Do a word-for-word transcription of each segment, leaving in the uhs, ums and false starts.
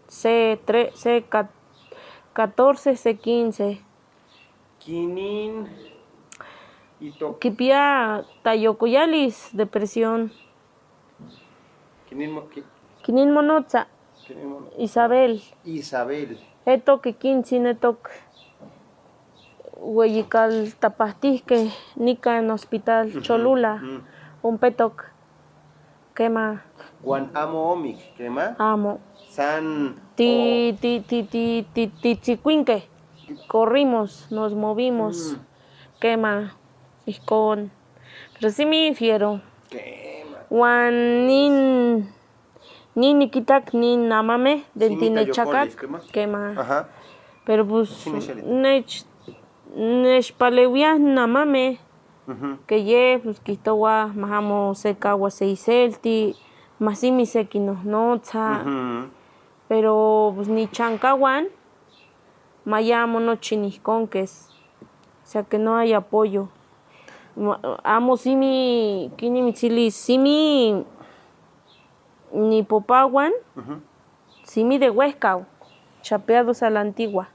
C tres, C ca-, catorce, C quince. Kinin ito. Kipia tayokoyalis, depresión. Kinin mo-, ki-, Kinin monotsa. Kinin mono-, Isabel. Isabel. Etok kikin sin etok. Weyikal tapahtihke nika en hospital Cholula. Umpetok. Kema. Wan amo omik, kema. Amo. San. Ti, ti, ti, ti, ti, ti, tikuinke. Corrimos, nos movimos. Kema. Ihkon. Pero sí me fiero. Kema. Wan nin, nin nikitak nin amame, de tinechakak, kema. Pero pues, nech-, nechpalewia nin amame. Keye, pues, kitowa, ma amo se kawa se iselti, ma sí me se kinohnotsa. Pero, pues, ni chankawan, ma ya amo no chinikonques. O sea que no hay apoyo. Ma, amo sí me, kini mitsili, sí me, ni popawan, sí me de wehkau, chapeados a la antigua.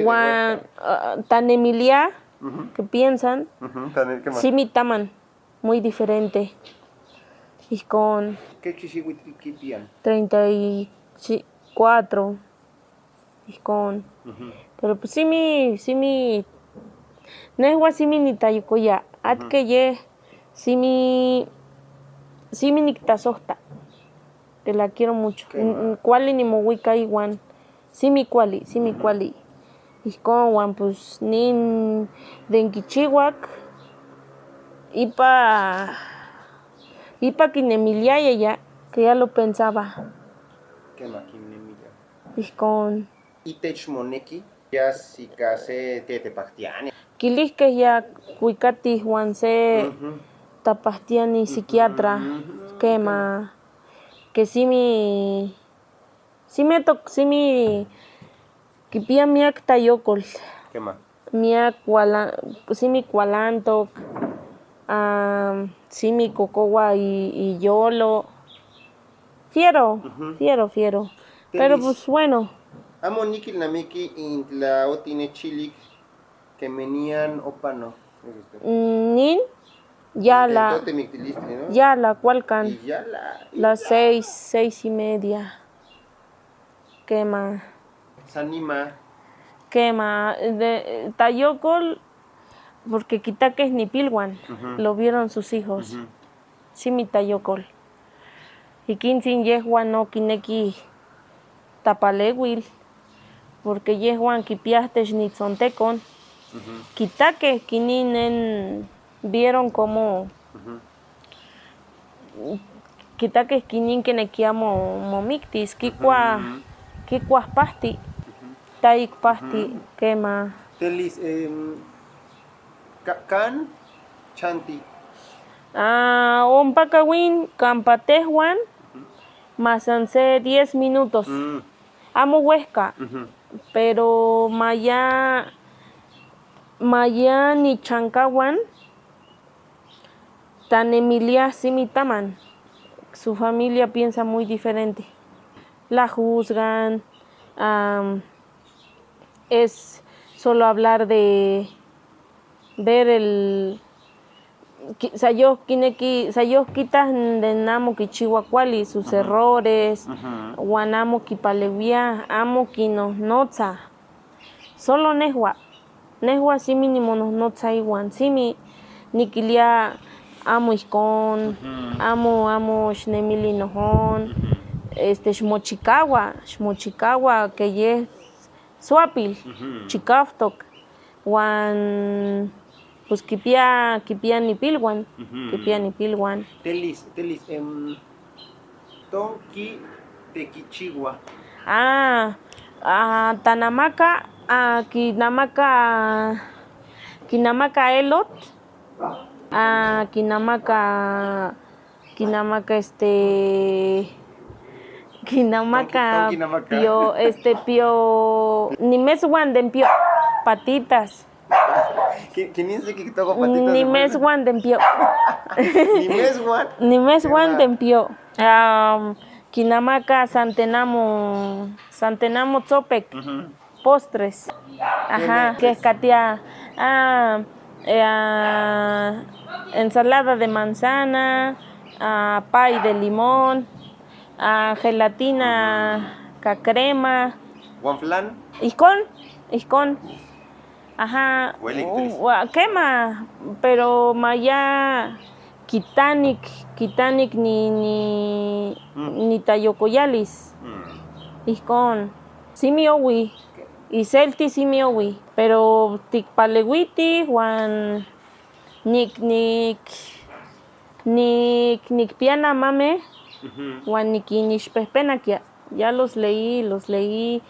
Wan, ah, tan emilia, ¿qué piensan? Sí me taman, muy diferente. Ihkon. ¿Qué chishi witri kipian? Treinta y cuatro. Ihkon. Pero pues sí me, sí me, nehua sí me ni tayokoya. Atkeye, sí me, sí me niktasohta. Te la quiero mucho. N-, n-, kuali ni mowika iwan. Sí me kuali, sí me kuali. Ihkon wan pues nin de nkichiwak. Ipa, ipa kinemiliaya ya, que ya lo pensaba. Kema kinemiliaya. Ihkon. Itech moneki, ya si ka se te tepahtiani. Kilihke ya kuikatih wan se tapahtiani psiquiatra, kema, que sí me, sí me tok-, sí me kipia miak tayokol. Kema. Miak wala-, sí me kualantok, ah, sí me kokowa i, iyolo. Fiero, fiero, fiero. Pero, pues, bueno. Amo nikil namiki in la otine chilik que menian opano. Mm, nin, ya la, ya la, ¿cuál can? Las seis, seis y media. Kema. Sanima. Kema, de, tayokol, porque kitakeh nipilwan, lo vieron sus hijos. Sí me tayokol. Y kinsin yehua no kineki tapalewil, porque yehua kipiahtesh nitsontekon. Kitakeh kinin vieron como kitakeh kinin kenekia mo, momiktis, kikua, kikua pahti, taik pahti, kema. Telis, em, ka-, kan chanti. Ah, ompakawin kampatehwan, ma sanse diez minutos. Amo wehka, pero maya, maya ni chankawan, tan emilia sí me taman. Su familia piensa muy diferente. La juzgan, am, es solo hablar de ver el, ki-, sayok kineki, sayok kitah nde amo kichiwa kuali sus errores, wan amo kipalewia, amo kinohnotsa. Solo nehua, nehua sí me ni monohnotsaiwan, sí me nikilia amo ihkon, amo, amo shinemili nohon, este, shimochikawa, shimochikawa keye suapil, chikaftok, wan, pues, kipia, kipia nipilwan, kipia nipilwan. Telis, telis, em, Tonki tekichiwa. Ah, ah, tanamaka, ah, kinamaka, kinamaka elot, ah, kinamaka, kinamaka, este, kinamaka, tonki, tonki namaka. Pio, este, pio, ni mes wan den pio, patitas. Ki-, kinin si ki toko patita. Ni mes wan den pio. Ni mes wan? Ni mes wan den pio. Um, Kinamaka Santenamo, Santenamo Tsopek, postres. Ajá, que es katia, ah, eh, ah, ensalada de manzana, ah, pay de limón, ah, gelatina, ka crema. Wan flan? Ihkon, ihkon. Ajá. Welitik. Wa-, kema, pero maya kitanik, kitanik ni, ni, ni tayokoyalis. Ihkon. Sí miyowi. Iselti sí miyowi. Pero tikpalewiti wan nik, nik, nik, nikpia namame wan nikinishpehpenakia. Ya los leí, los leí.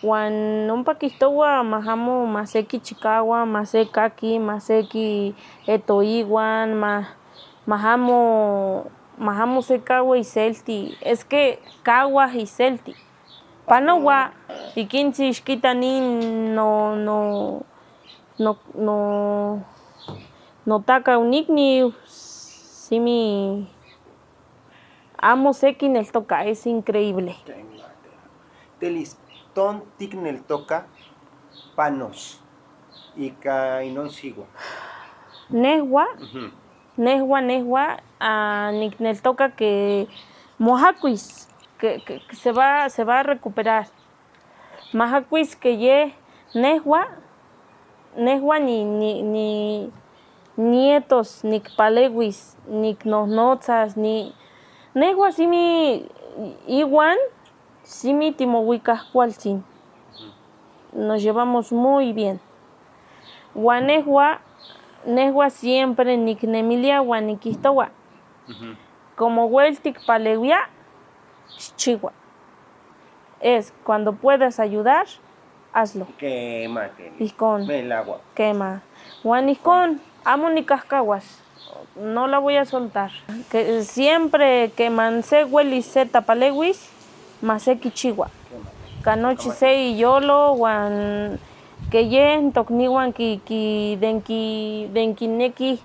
Wan ompa kihtowa, ma hamu, ma se kichikawa, ma se kaki, ma se ki etoiwan, ma, ma hamu, ma hamu se kawa iselti. Es que kawa iselti. Panowa, ikintsi shikitani no, no, no, no, no taka unikni simi. Amo se kineltoka, es increíble. Telis, ton tikneltoka panos y ka inonsigua. Nehua, nehua, nehua, ah, nikneltoka que mojakuis, que, que, que se va, se va a recuperar. Majakuis que ye nehua, nehua ni, ni, ni nietos, nikpalewis, niknohnotsas, ni nehua simi iwan, simi timowikajkualtsin. Nos llevamos muy bien. Wan nehua, nehua siempre niknemilia wan nikijtowa. Como wel tikpalewia, chichiwa. Es cuando puedas ayudar, hazlo. Kema, kema. Ihkon. Kema. Wan ihkon, amo nikajkawas. No la voy a soltar. Siempre que man se welis se tapalewis, ma se kichiwa. Ka nochi se iyolo, wan que ye ntokniwan ki, ki, den ki, den kineki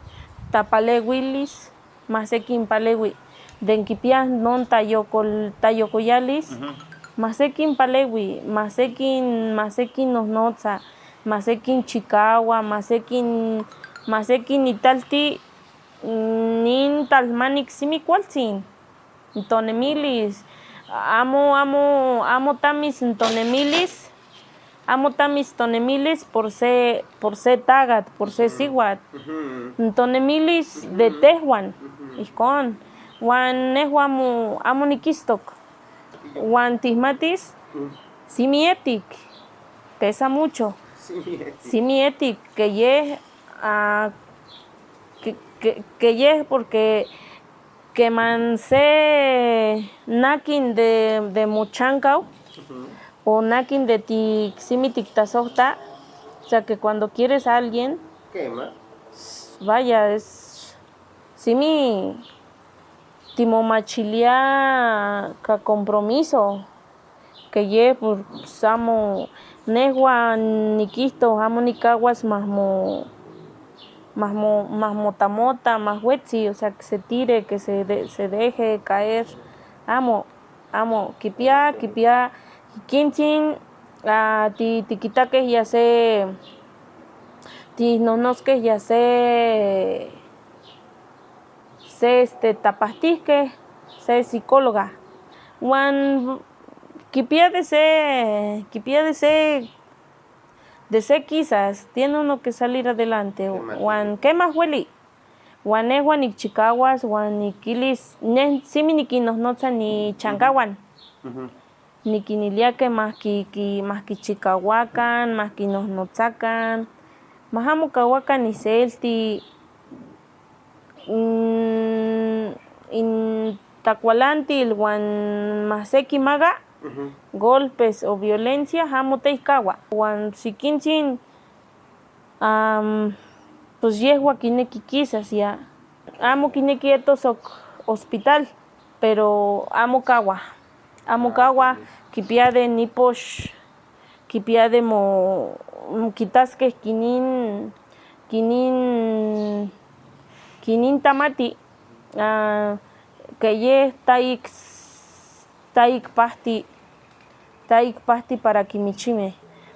tapalewilis. Ma se kinpalewi, den kipia non tayoko, tayokoyalis. Ma se kinpalewi, ma se kin, ma se kinnohnotsa, ma se kinchikawa, ma se kin, ma se kinitalti, mm, nin talmanik simi kualtsin. Ntonemilis, amo, amo, amo tamis ntonemilis. Amo tamis tonemilis por se, por se tagat, por se siwat. Ntonemilis de tehwan, ihkon. Wan nehua amo, amo nikistok. Wan tihmatis, simietik, pesa mucho. Simietik, keye, ah, ke, ke, keye porque Keman se nakin de, de muchankaw, o nakin de ti simi tiktasohta, o sea que cuando quieres a alguien, vaya, es simi timomachilia ka compromiso. Keye, pues, amo, nehua nikihto, amo nikawas mahmo, mahmo, mahmo tamota, mahwetsi, o sea, que se tire, que se de-, se deje caer. Amo, amo, kipia, kipia, kintsin, ah, ti, tikitakeya se, tinohnotskeya se, se, este, tapahtihke, se psicóloga. Wan kipia de se, kipia de se, de se kisas, tiene uno que salir adelante. Wan kema jweli. Wan nehua nikichikawas, wan nikilis, ne, simi nikinohnotsa nichankawan. Nikinilia ke ma ki, ki, ma kichikawakan, ma kinohnotsakan, ma hamukawakan iselti, mm, in, takwalantil wan ma se kimaga, golpes o violencia, hamu tey kawa. Wan si kintsin, am, pues yehua kineki kisas ya. Amo kineki etos ok hospital, pero amo kawa. Amo kawa, kipia de niposh, kipia de mo, kitaske kinin, kinin, kinin tamati, ah, keye tayik, Taikpahti, taikpahti para kimichime,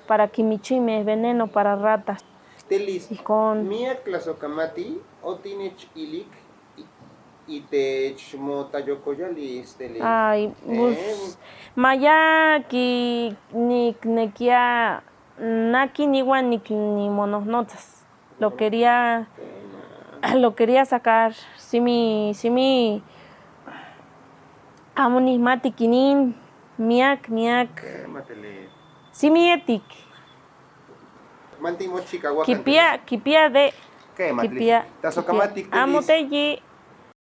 para kimichime, veneno para ratas. Telis, Ikon. Miyak klasokamati, o tiene ch-, ilik, i-, itech mo tayokoyalis, Telis. Ay, pues, maya ki nik nekia naki niwan nik ni monohnotas. Lo quería, lo quería sacar. Simi, simi, amu ni mati kinin, miak, miak. Simi etik. Kipia, kipia de, kipia, kipia. Amu teyi,